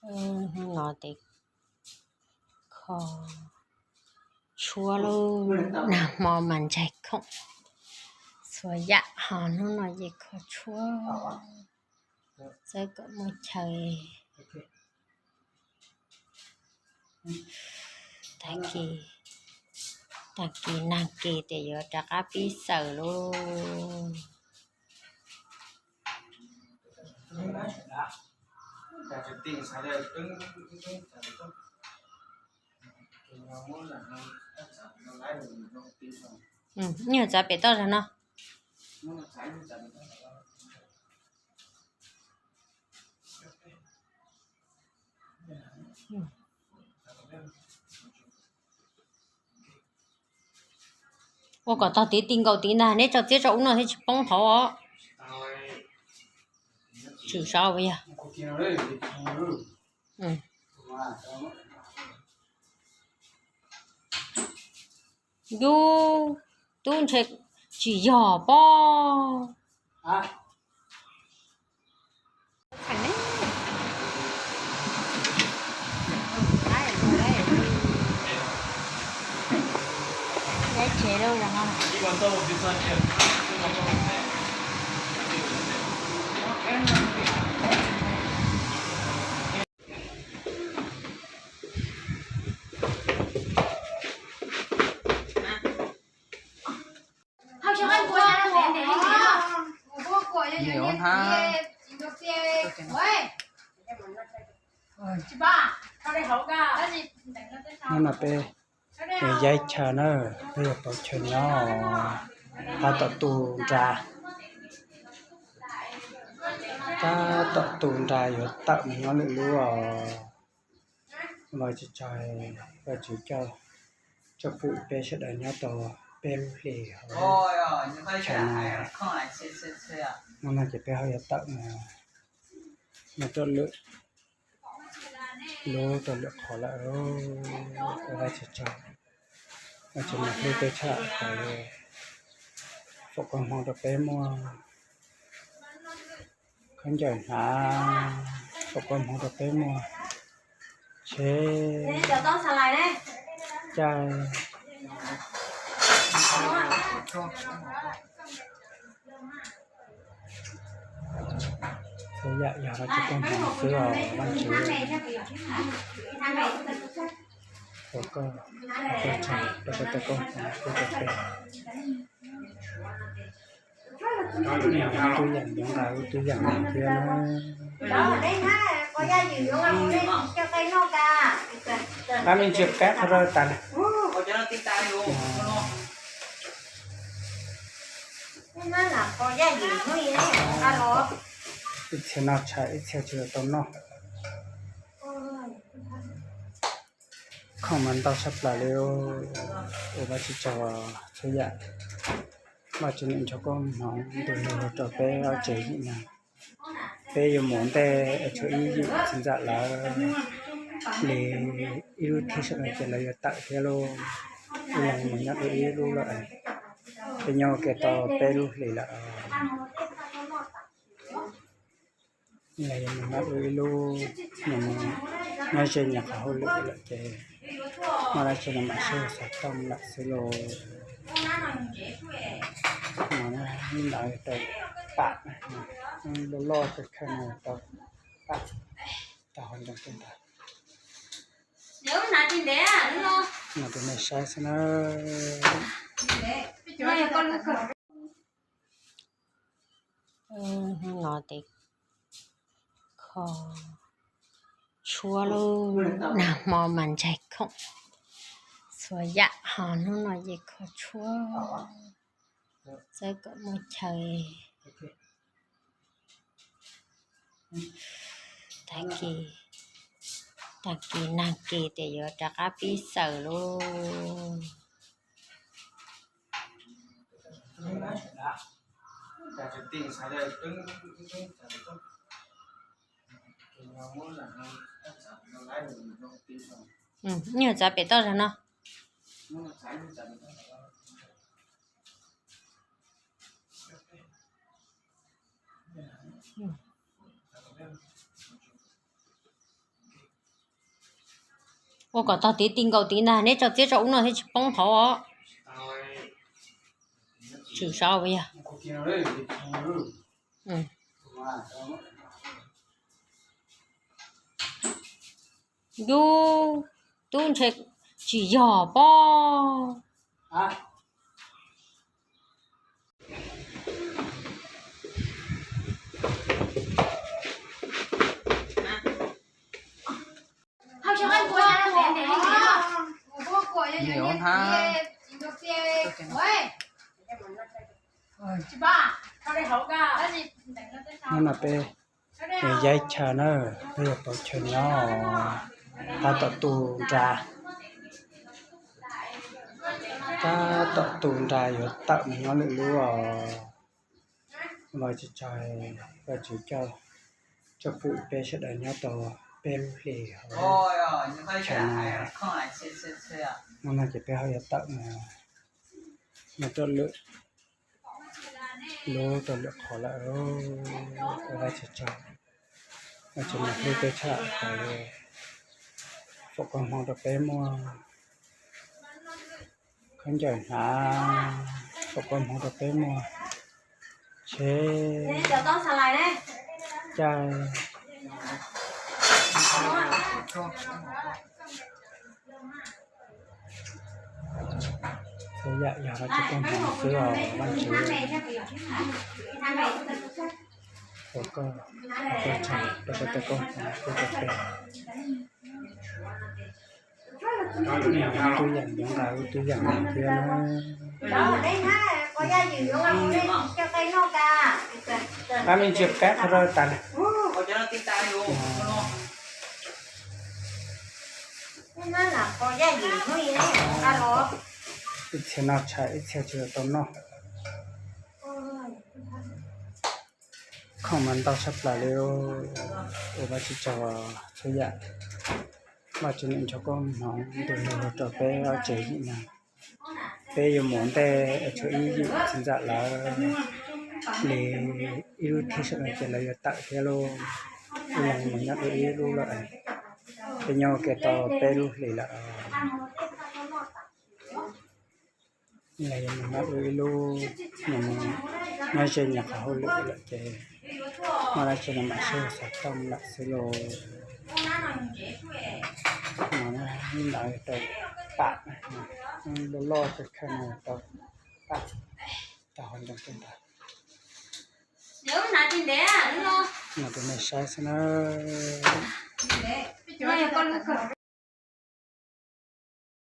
Hnub no tes kho tshuab lauj, nag hmo mas ntsais khoom txhua yam, ho hnub no ces kho tshuab, txawb kom muaj chaw. Tag kis, tag kis nag kis ces yuav rov qab pib xaws lauj. Nyuag txav pem toj zog no. Ua kom tog tiv ti nkaus tiv ntag, neb tso txiab tso ub no thiaj tsis poob hauv os. Tswm sav yog. Yus tub ntshe tsis yog pob. Hnub no peb yaib chaw na, peb yuav pauv chaw nyob, tab tom tu nra, tab tom tu nra yuav tawm mus nyob lwm lub os. Vaj tswv tsaug, Vaj tswv coj tsoom phooj ywg peb sawv daws nyob tau peb lub hlis hauv chaw no. Hnub no ces peb ho yuav tawm mus nyob rau lwm lub rau lwm qhov lawm. Vaj tswv tsaug, Vaj tswv mam hlub peb tshaj qhov li, foom koob hmoov rau peb muaj khaub ncaws hnav, foom koob hmoov rau peb muaj tsheb caij. Txhua yam yog Vaj tswv koob hmoov xwb os Vaj tswv. Ua koj, ua koj tsaug rau koj tej koob hmoov pub rau peb. Ib tug yam yoov nqa ib tug yam yoov thiab na. Ab, me ntsis qab qhov rau tas. Ib txhia noj tshais ib txhia tsis tau noj. Khoom mas ntau tshaj plaws li. Ua Vaj tswv tsaug txhua yam. Vaj tswv niam nrog koob hmoov ntu lug rau peb ob tsev yim na. Peb yuav mus ntej tshuav ib yim txiv ntxawm lawv li ib lub thij sam no ces lawv yuav tawm thiab lauj. Ib leeg mus nyob dua ib lub lawm. Peb nyob ua ke tau peb lub hlis lawm. Los yog mus nyob dua ib lub, nyob ze nyias qhov hauj lwm lawm ces muaj dab tsi los mam sib xav tooj lawm xwb lauj. No ntawd tau pam, loj loj kawg kawg no tau pam, tau hau ntoo kawg ntag. No rau nej saib xwb na. Hnub no tes kho tshuab lauj, nag hmo mas ntsais khoom txhua yam, ho hnub no ces kho tshuab, txawb kom muaj chaw. Tag kis, tag kis nag kis ces yuav rov qab pib xaws lauj. Nyuag txav pem toj zog no. Ua kom tog tiv ti nkaus tiv ntag, neb tso txiab tso ub no thiaj tsis poob hauv os. Tshwm saud yog. Yus tub ntshe tsis yog pob. Hnub no peb yaib chaw na, peb yuav pauv chaw nyob tab tom tu nra, tab tom tu nra yuav tawm mus nyob lwm lub os. Vaj tswv tsaug, Vaj tswv coj, coj pub peb sawv daws nyob tau peb lub hlis hauv chaw no. Hnub no ces peb ho yuav tawm mus nyob rau lwm lub rau lwm qhov lawm. Vaj tswv tsaug, Vaj tswv mam hlub peb tshaj tawm, foom koob hmoov rau peb muaj khaub ncaws hnav, foom koob hmoov rau peb muaj tsheb caij. Txhua yam yog Vaj tswv koob hmoov xwb os Vaj tswv. Ua koj, ua koj tsaug rau koj tej koob hmoov pub rau peb. Ib tug yam yuav nqa ib tug yam mus thiab na. Ab, me ntsis qab qhov rau tas. Ib txhia noj tshais, ib txhia tsis tau noj. Khoom mas ntau tshaj plaws li. Ua Vaj tswv tsaug txhua yam. Vaj tswv niam nrog koob hmoov ntu lug rau peb ob tsev yim neeg. Peb yuav mus ntej tshuav ib yim txiv ntxawm lawv li ib lub thij sawv daws ces lawv yuav tawm thiab lauj. Ib leeg mus nyob dua ib lub lawm. Peb nyob ua ke tau peb lub hlis lawm. Ib leeg yuav mus nyob dua ib lub, nyob ze nyias qhov hauj lwm lawm ces muaj dab tsi los mam sib xav tooj lawm xwb lauj. No ntawd tau pam, loj loj kawg kawg no tau pam, tau hauv ntoo tej ntawd. No rau nej saib xwb na.